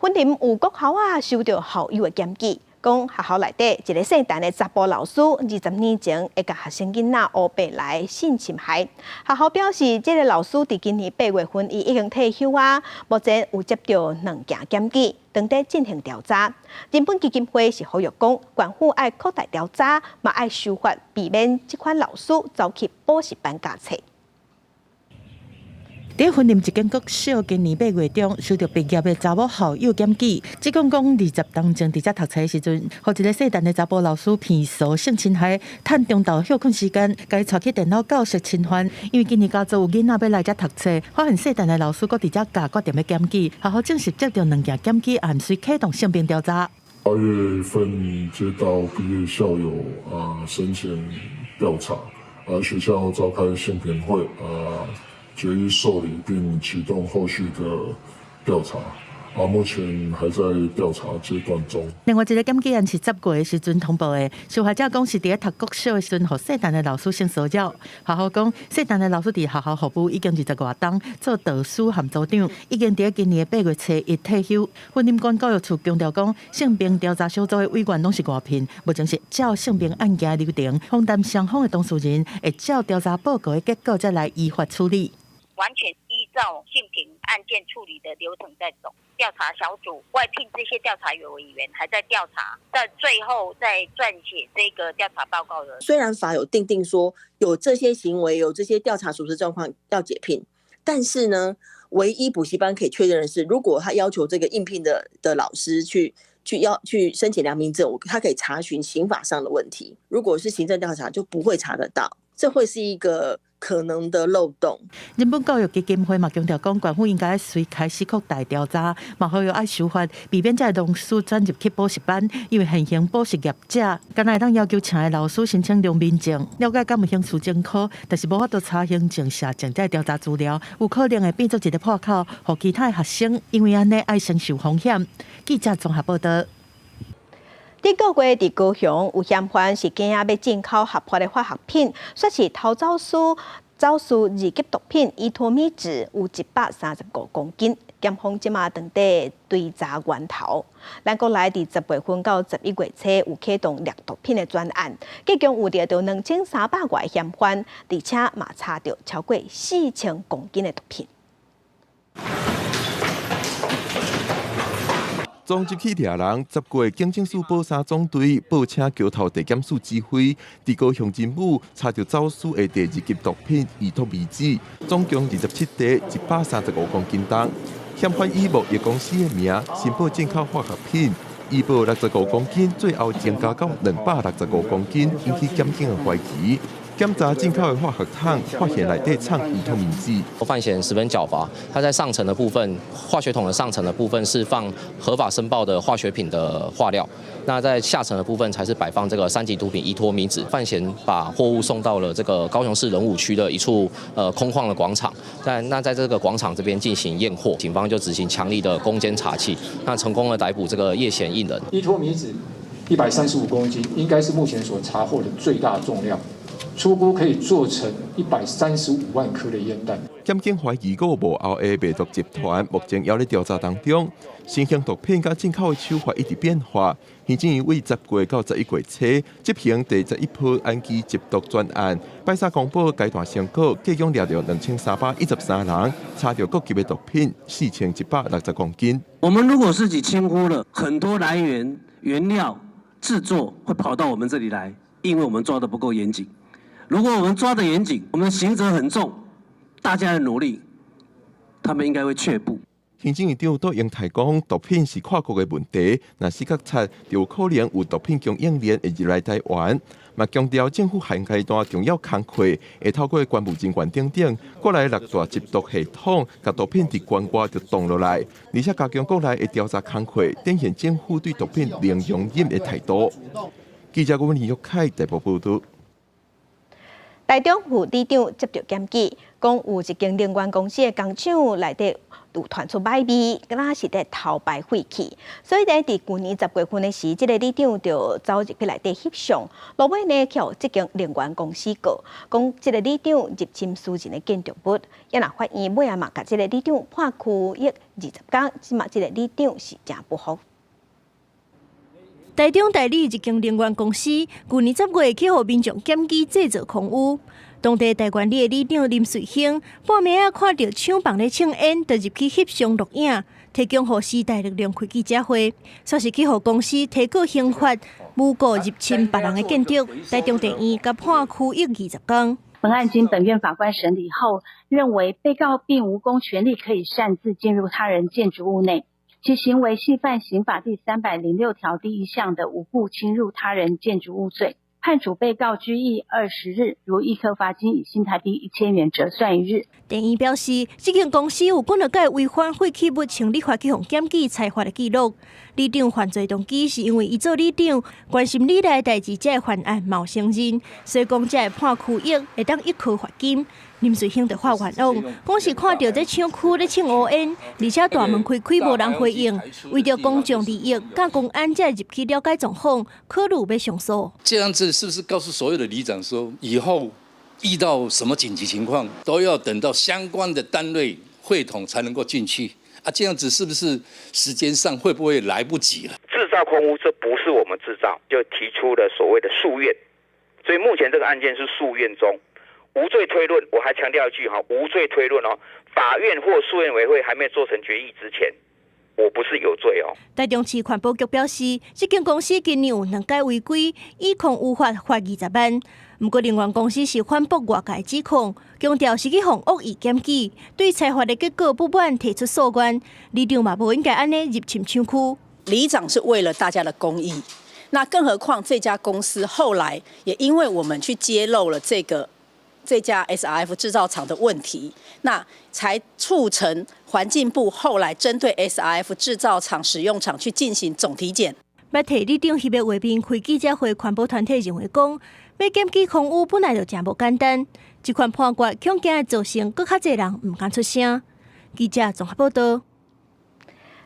雲林有國校仔收著校友的檢舉。講學校內底一个姓陳的查埔老師，20年前會共學生囡仔烏白來性侵害。學校表示，這个老師佇今年8月份伊已經退休啊，目前有接著兩件檢舉，正佇進行調查。人本基金會是呼籲講，縣府愛擴大調查，嘛愛修法，避免這款老師走去補習班教冊。佇雲林一間國小，今年8月中收著畢業的查某校友檢舉，指控講20冬前佇遮讀冊的時陣，予一个姓陳的查埔老師騙數性侵害，趁中晝歇睏時間，共伊帶去電腦教室侵犯。因為今年家族有囡仔欲來遮讀冊，發現姓陳的老師閣佇遮教，決定欲檢舉。學校證實接著兩件檢舉案，遂啟動憲兵調查。8月份接到畢業校友啊申請調查。學校召開性平會，決議受理並啟動後續的調查。啊，目前還在調查階段中。另外一个檢舉案是十月的時陣通報的，受害者講是佇咧讀國小的時陣，予細漢的老師性騷擾。學校講，細漢的老師佇學校服務已經20外冬，做導師和組長，已經佇咧今年的8月初一退休。雲林縣教育處強調講，性平調查小組的委員攏是外聘，目前是照性平案件流程，訪談雙方的當事人，會照調查報告的結果再來依法處理。完全依照性平案件處理的流程在走。調查小組外聘這些調查委員還在調查，在最後在撰寫這個調查報告的。雖然法有訂定說有這些行為、有這些調查屬實狀況要解聘，但是呢，唯一補習班可以確認的是，如果他要求這個應聘的老師去申請良民證，他可以查詢刑法上的問題。如果是行政調查，就不會查得到，這會是一個可能的漏洞。人本教育基金會嘛強調講，縣府應該隨開始擴大調查，嘛呼籲愛守法，避免這个老師轉入去補習班，因為現行補習業者敢若會當要求請的老師申請良民證，了解敢有刑事前科，但是無法度查行政、社政這調查資料，有可能會變做一个破口，予其他的學生因為按呢愛承受風險。記者綜合報道。頂個月佇高雄有嫌犯是驚欲進口合法的化學品，說是偷走私走私二級毒品依托咪酯有135公斤，檢方這馬正佇追查源頭。咱國內佇10月份到11月初有啟動掠毒品的專案，計共有掠著2300外嫌犯，而且嘛查著超過4000公斤的毒品。總入去掠人，10月警政署寶山總隊報請橋頭地檢署指揮，佇高雄仁武查著走私的第二級毒品依托咪酯，總共27袋，135公斤重。嫌犯以貿易公司的名申報進口化學品，伊報65公斤，最後增加到265公斤，引起檢警的懷疑。檢查進口的化學桶，發現內底藏依托咪酯。范閒十分狡猾，他在上層的部分，化學桶的上層的部分是放合法申報的化學品的化料，那在下層的部分才是擺放這個三級毒品依托咪酯。范閒把貨物送到了這個高雄市仁武區的一處空曠的廣場，但那在這個廣場這邊進行驗貨，警方就執行強力的攻堅查緝，那成功的逮捕這個葉嫌一人。依托咪酯135公斤，應該是目前所查獲的最大重量。初估可以做成135萬顆的煙彈。檢警懷疑閣有幕後的賣毒集團，目前猶咧調查當中。新型毒品佮進口的手法一直變化。行政院為10月到11月初執行第11波安基緝毒專案，拜三公布階段成果，計共掠著2313人，查著各級的毒品4160公斤。我們如果自己輕忽了，很多來源原料製作會跑到我們這裡來，因為我們抓得不夠嚴謹。如果我們抓得嚴謹，我們刑責很重，大家的努力，他們應該會卻步。行政院長杜英台講，毒品是跨國的問題，若死角查，就有可能有毒品供應鏈會入來台灣。嘛強調政府現階段重要工課，會透過關務人員等等，國內六大緝毒系統，共毒品佇關外就擋落來，而且加強國內的調查工課，展現政府對毒品零容忍的態度。記者郭文玉凱台北報導。台中副里長接著檢舉，講有一間能源公司的工廠內底有傳出䆀味，敢若是佇偷排廢氣，所以咧，佇舊年10月份的時，這个里長就走入去內底翕相，落尾呢，去予這間能源公司告，講這个里長入侵私人的建築物，也若法院尾仔嘛，共這个里長判拘役20工，這馬這个里長是誠不服。台中大里一間能源公司，舊年10月去予民眾檢舉製造空污。當地大觀里的里長林瑞興，半暝仔看著廠房咧衝煙，就入去翕相錄影，提供予時代力量開記者會，煞是去予公司提告刑法，誣告入侵別人的建築。台中地院共判拘役20工。本案經本院法官審理後，認為被告並無公權力可以擅自進入他人建築物內。其行為係犯刑法第306條第一項的無故侵入他人建築物罪。判處被告拘役20日，如易科罰金以新台幣1000元折算一日。電院表示，這間公司有幾若擺違反廢棄物清理法去予檢舉裁罰的記錄。里長犯罪動機是因為伊做里長，關心里內代誌才會犯案嘛有承認，所以講才會判拘役，會當一科罰金。林瑞興就發願望，講是看著這廠區咧衝烏煙，而且大門開開無人回應，為著公眾利益，佮公安才入去了解狀況，考慮欲上訴。這樣子是不是告訴所有的里長說，以後遇到什麼緊急情況，都要等到相關的單位會同才能夠進去？啊，這樣子是不是時間上會不會來不及了？製造空污，這不是我們製造，就提出了所謂的訴願，所以目前這個案件是訴願中。無罪推論，我還強調一句哈，無罪推論哦，法院或訴願委會還沒做成決議之前，我不是有罪哦。台中市環保局表示，這間公司今年有兩擺違規，以空污罰罰20萬。毋過能源公司是反駁外界指控，強調是去予惡意檢舉，對裁罰的結果不滿，提出訴願。里長嘛無應該按呢入侵廠區。里長是為了大家的公益，那更何況這家公司後來也因為我們去揭露了這家 SRF 製造廠的問題，那才促成環境部後來針對 SRF 製造廠使用廠去進行總體檢。欲替里長翕的畫面開記者會，環保團體認為講，欲檢舉空污本來就誠無簡單，這款判決恐驚會造成閣較濟人毋敢出聲。記者綜合報道。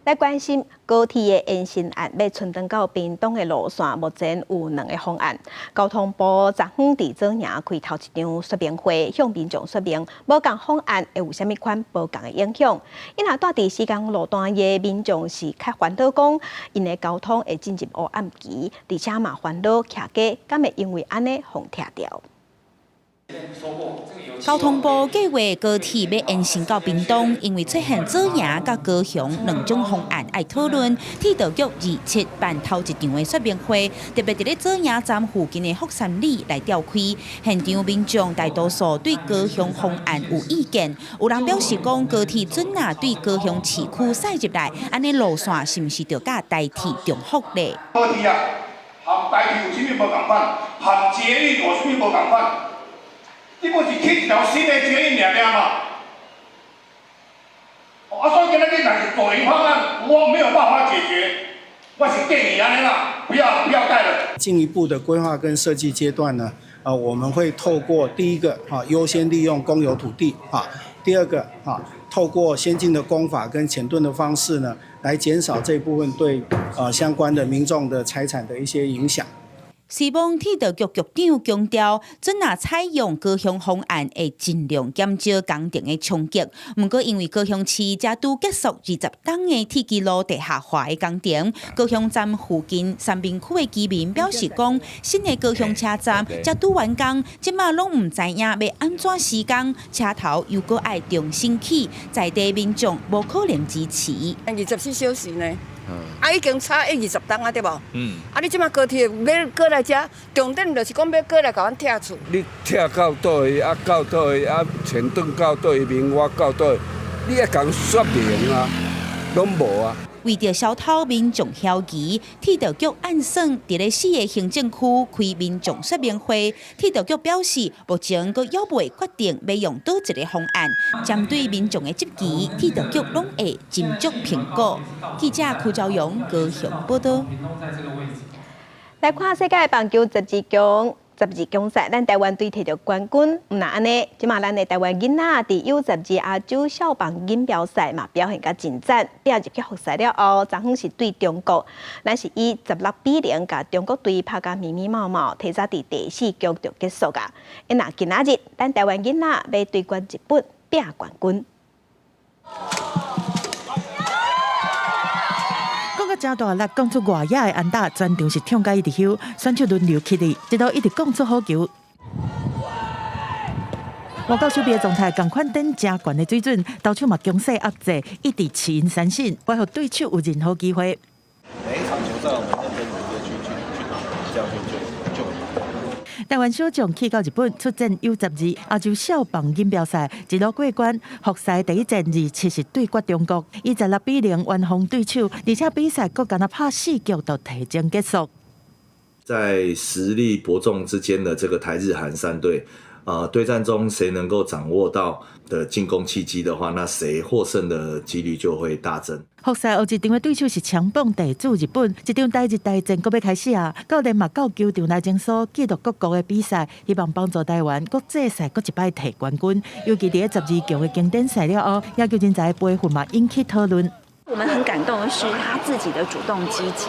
來關心高鐵的延伸案，欲伸長到屏東的路線，目前有兩个方案。交通部昨昏佇左營開頭一場說明會，向民眾說明無仝方案會有啥物款無仝的影響。伊若蹛佇施工路段的民眾是較煩惱，講𪜶的交通會進入烏暗期，而且嘛煩惱徛街敢會因為按呢予拆掉。交通部計劃高鐵欲延伸到屏東，因為出現左營佮高雄兩種方案愛討論，鐵道局27辦頭一場的說明會，特別佇咧左營站附近的福山里來召開。現場民眾大多數對高雄方案有意見，有人表示講高鐵準若對高雄市區駛入來，按呢路線是毋是著佮台鐵重複咧？高鐵啊，和台鐵有啥物無仝款？和捷運有啥物無仝款？你不是起一條新的捷運爾爾嘛？啊，所以今仔日若是左營方案，我沒有辦法解決，我是建議按呢啦，不要不要蓋了。進一步的規劃跟設計階段呢，我們會透過第一個啊，優先利用公有土地啊；第二個啊，透過先進的工法跟淺盾的方式呢，來減少這部分對相關的民眾的財產的一些影響。希望鐵道局局長強調，準若採用高雄方案，會盡量減少工程的衝擊。毋過，因為高雄市才拄結束20冬的鐵支路地下化的工程，高雄站附近三民區的居民表示講，新的高雄車站才拄完工，這馬攏毋知影欲按怎施工，車頭又閣愛重新起，在地民眾無可能支持。 24小時呢？啊，已經差20冬啊，對無？啊，你這馬高鐵欲過來遮，重點就是講欲過來共阮拆厝。你拆到佗位啊，到佗位啊，前頓到佗位，明挖到佗位，你愛共說明啊，攏無啊。為著消除民眾懷疑，鐵道局按算佇咧四个行政區開民眾說明會。鐵道局表示，目前閣猶未決定欲用佗一个方案，針對民眾的質疑，鐵道局攏會斟酌評估。記者柯昭陽高雄報導。來看世界棒球12強。12強賽，咱台灣隊摕著冠軍，毋但按呢，這馬咱的台灣囡仔佇 U12亞洲少棒錦標賽嘛表現甲真讚，拼入去複賽了後，昨昏是對中國，咱是以16比0共中國隊拍甲密密麻麻，提早佇第四局就結束啊。若今仔日，咱台灣囡仔欲對決日本拼冠軍。講到誠大力，講出外野的安打，全場是痛共伊直唏，選手輪流起立，直到一直講出好球。外交守備的狀態仝款等誠懸的水準，投手嘛強勢壓制，一直試𪜶三振，袂予對手有任何機會。每一場球賽，我們認真努力去去去打，這樣就就。台灣小將去到日本出戰 U12亞洲少棒錦標賽，一路過關。複賽第一戰27是對決中國，以16比0完封對手，而且比賽閣干焦拍四局就提前結束。在實力伯仲之間的這個台日韓三隊，對戰中誰能夠掌握到的進攻契機的話，那誰獲勝的幾率就會大增。復賽後一場的對手是強棒地主日本，這場台日大戰閣欲開始啊！教練嘛到球場來穿梭記錄各國的比賽，希望幫助台灣國際賽閣一擺提冠軍。尤其佇咧12強的經典賽了後，野球人才的培訓嘛引起討論。我們很感動的是他自己的主動積極。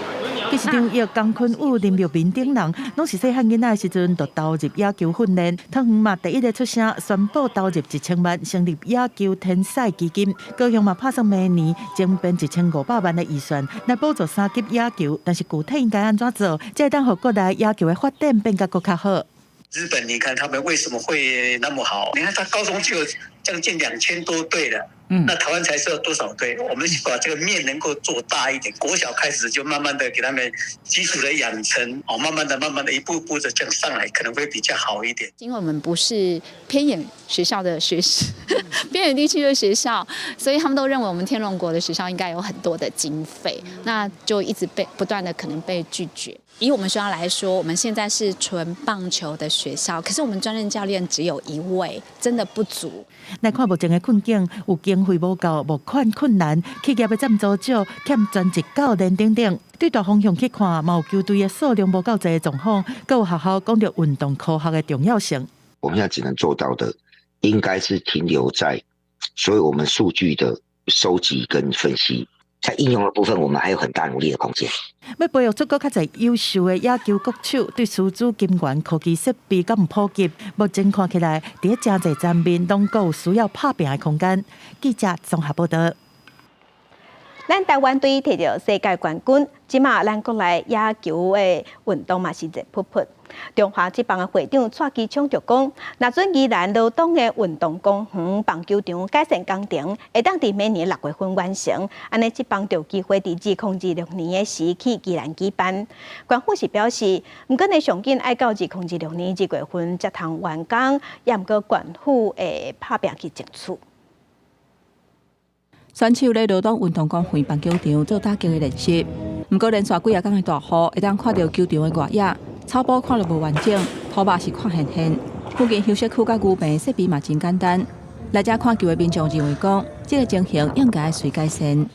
其實張奕、江坤宇、林玉明等人，攏是細漢囡仔的時陣就投入野球訓練。湯圓嘛第一个出聲宣布投入1000萬成立野球天才基金。高雄嘛拍算明年增編1500萬的預算來補助三級野球，但是具體應該按怎做，才會當予國內野球的發展變甲閣較好。日本，你看他們為什麼會那麼好？你看他高中就有將近2000多隊了，那台灣才是有多少隊？我們把這個面能夠做大一點，國小開始就慢慢的給他們基礎的養成，哦，慢慢的、慢慢的一步步的這樣上來，可能會比較好一點。因為我們不是偏遠學校的學生，偏遠地區的學校，所以他們都認為我們天龍國的學校應該有很多的經費，那就一直被不斷的可能被拒絕。以我們學校來說，我們現在是純棒球的學校，可是我們專任教練只有一位，真的不足。來看目前的困境，有經費無夠、募款困難、企業的贊助少、欠專職教練等等。對大方向去看，嘛有球隊的數量無夠濟的狀況，閣有學校講著運動科學的重要性。我們現在只能做到的，應該是停留在所有我們數據的收集跟分析。在應用的部分，我們還有很大努力的空間。欲培育出閣較濟優秀的野球國手，對師資、金源、科技設備敢毋普及，目前看起來，佇咧誠濟層面攏閣有需要拍拚的空間。記者綜合報道。咱台灣隊提著世界冠軍，這馬咱國內野球的運動嘛是熱撲撲。中華職棒的會長蔡其昌就講，若準宜蘭羅東的運動公園棒球場改善工程，會當佇明年6月份完成，按呢職棒就有機會佇2026年的時去宜蘭舉辦。縣府是表示，毋過呢上緊愛到2026年2月份才通完工，也毋過縣府會拍拚去爭取。選手咧羅東運動公園棒球場做打擊的練習，毋過連續幾仔工的大雨，會當看著球場的外野草埔看著無完整，土肉是看現現。附近休息區佮牛棚設備嘛真簡單。來遮看球的民眾認為講，這个情形應該隨改善。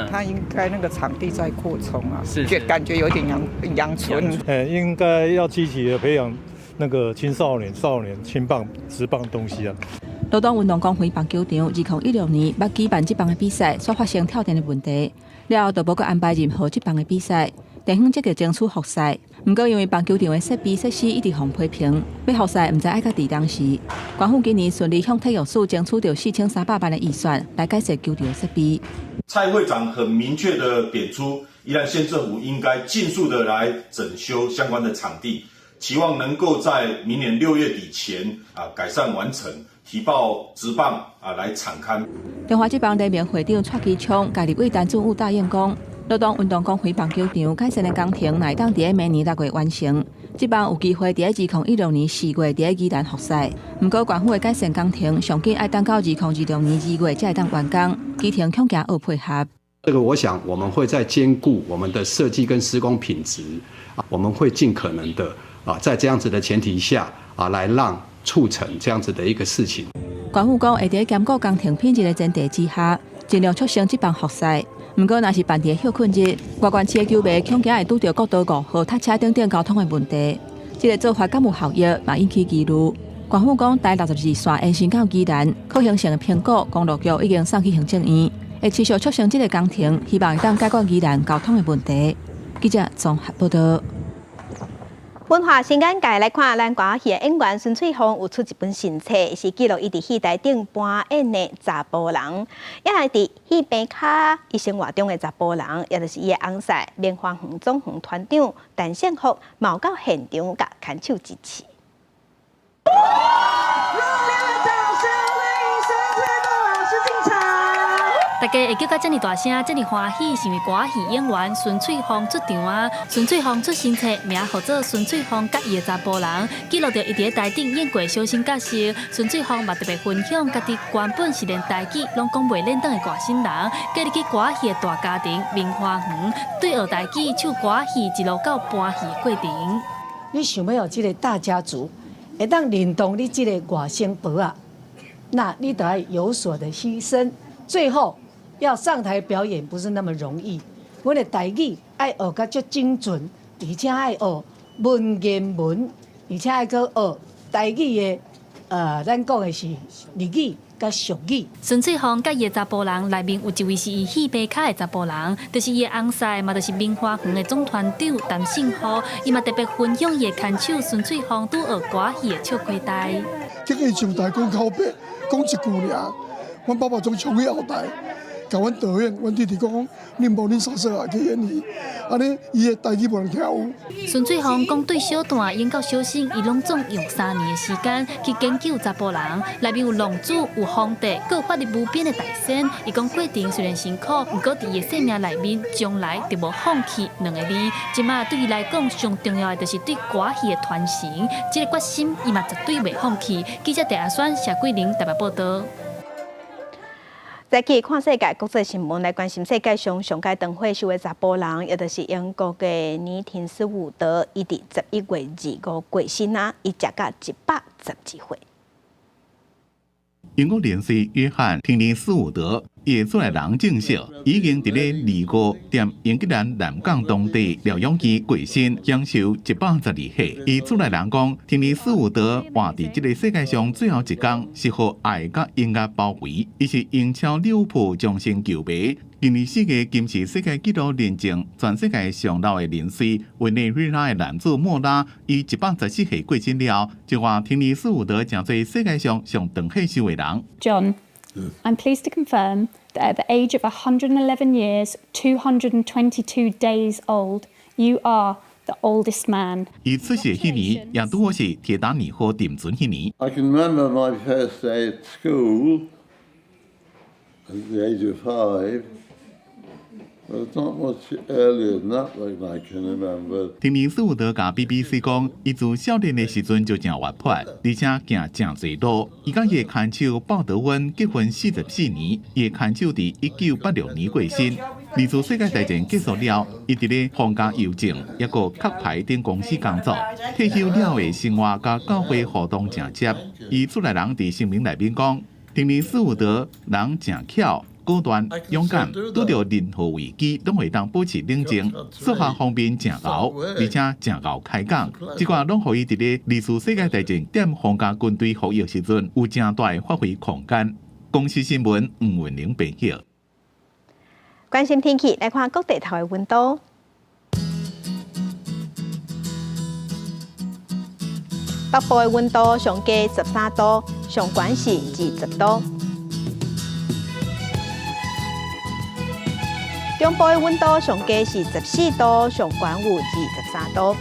他應該那個場地在擴充啊，就感覺有點陽陽春。應該要積極的培養那個青少年、少年青棒、職棒東西啊。羅東運動公園棒球場2016年捌舉辦職棒的比賽，煞發生跳電的問題，了後就無閣安排任何職棒的比賽。地方積極爭取復賽，毋過因為棒球場的設備設施一直予批評，欲復賽毋知愛到佇當時。縣府今年順利向體育署爭取著4300萬的預算來改善球場設備。蔡會長很明確的點出，宜蘭縣政府應該盡速的來整修相關的場地，期望能夠在明年6月底前改善完成。提報職棒來場勘。中華職棒聯盟會長蔡其昌，共立委陳俊武答應講，羅東運動公園棒球場改善的工程，若會當佇咧明年6月完成，職棒有機會佇咧2016年4月佇咧宜蘭復賽。毋過縣府的改善工程，上緊愛等到2026年2月才會當完工，基層恐驚學配合。這個我想我們會在兼顧我們的設計跟施工品質，我們會盡可能的在這樣子的前提下來讓促成這樣子的一個事情。縣府講會佇兼顧工程品質的前提之下，盡量促成職棒復賽。毋過，若是辦佇休睏日，外縣市的球迷恐驚會拄著國道5號塞車等等交通的問題。這个做法敢有效益，嘛引起疑慮。縣府講，台62線延伸到宜蘭，可行性的評估，公路局已經送去行政院，會持續促成這个工程，希望會當解決宜蘭交通的問題。記者綜合報道。文化新眼界來看，咱歌仔戲演員孫翠鳳有出一本新冊，是記錄伊佇戲台頂扮演的查埔人，也係佇戲棚跤伊生活中的查埔人，也就是伊的翁婿棉花園總園團長陳勝福，嘛有到現場共牽手支持。熱烈的掌聲，歡迎孫翠鳳老師進場。大家會叫甲遮爾大聲，遮爾歡喜，是因為歌仔戲演員孫翠鳳出場啊！孫翠鳳出新冊，名號做《孫翠鳳佮伊的查埔人》，記錄著伊佇咧台頂演過小生角色。孫翠鳳嘛特別分享，家己原本是連台語攏講袂輪轉的外省人，嫁入去歌仔戲的大家庭明華園，對學台語、唱歌仔戲一路到搬戲的過程。你想欲予這個大家族會當認同你這個外省婆仔，那你得愛有所的犧牲，最後要上台表演不是那麼容易。阮的台語愛學甲足精準，而且愛學文言文，而且愛閣學台語的，咱講的是日語佮俗語。孫翠鳳佮伊的查埔人內面有一位是伊戲棚跤的查埔人，就是伊的翁婿，嘛就是明華園的總團長陳勝虎。伊嘛特別分享伊的牽手孫翠鳳拄學歌仔戲的笑虧代。這個上台講口白，講一句爾，阮爸爸總衝去後台，共阮導演、阮弟弟講，恁無恁三嫂也去演戲，按呢伊的台語無人聽有。孫翠鳳講，對小旦演到小生，伊攏總用3年的時間去研究查埔人，內面有浪子、有皇帝，閣有法力無邊的大仙。伊講過程雖然辛苦，毋過佇伊的生命內面，從來就無放棄兩个字。這馬對伊來講，上重要的就是對歌戲的傳承，這个決心伊嘛絕對袂放棄。記者鄭阿選、謝桂玲台北報導。再去看世界國際新聞，來關心世界上上蓋長歲壽的查埔人，也就是英國的尼廷斯伍德，伊佇11月25過身啊，伊食甲112歲。英國人士約翰·廷尼斯伍德，伊的厝內人證實，已經佇咧25踮英格蘭南港當地療養院過身，享壽112歲。伊厝內人講，廷尼斯伍德活佇這个世界上最後一工，是予愛佮音樂包圍。伊是英超利物浦終身球迷，今年四月金氏世界紀錄認證，全世界上老的人士委內瑞拉的男子莫拉，以114歲過身了，就予廷尼斯伍德成做世界上上長歲壽的人。 John, I'm pleased to confirm that at the age of 111 years, 222 days old, you are the oldest man. 伊出世彼年，也拄好是鐵達尼號沉船彼年。 I can remember my first day at school at the age of 5. But not much earlier than that, like I can remember. 廷尼斯伍德共 BBC 講，伊自少年的時陣就誠活潑，而且行誠濟路。伊佮伊的牽手鮑德溫結婚44年，伊的牽手佇1986年過身。二次世界大戰結束了，伊佇咧皇家郵政，抑閣殼牌等公司工作。退休了的生活佮教會活動誠接。伊厝內人佇聲明內面講，廷尼斯伍德人誠巧，果斷、勇敢，拄著任何危機攏會當保持冷靜，說話方面誠𠢕，而且誠𠢕開講。這寡攏予伊佇咧二次世界大戰踮皇家軍隊服役時陣，有誠大的發揮空間。公視新聞吳文玲編譯。關心天氣，來看各地頭的溫度。北部的溫度上低13度，上懸是20度。中部的溫度上低是14度，上懸有23度。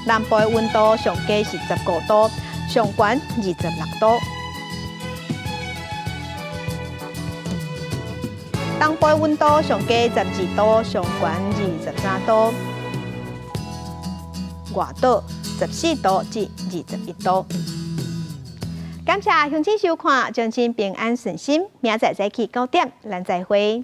南部的溫度上低是15度，上懸26度。東部的溫度上低12度，上懸23度。外島14度至21度。感謝鄉親收看，祝恁平安順心，明仔載早起9點，咱再會。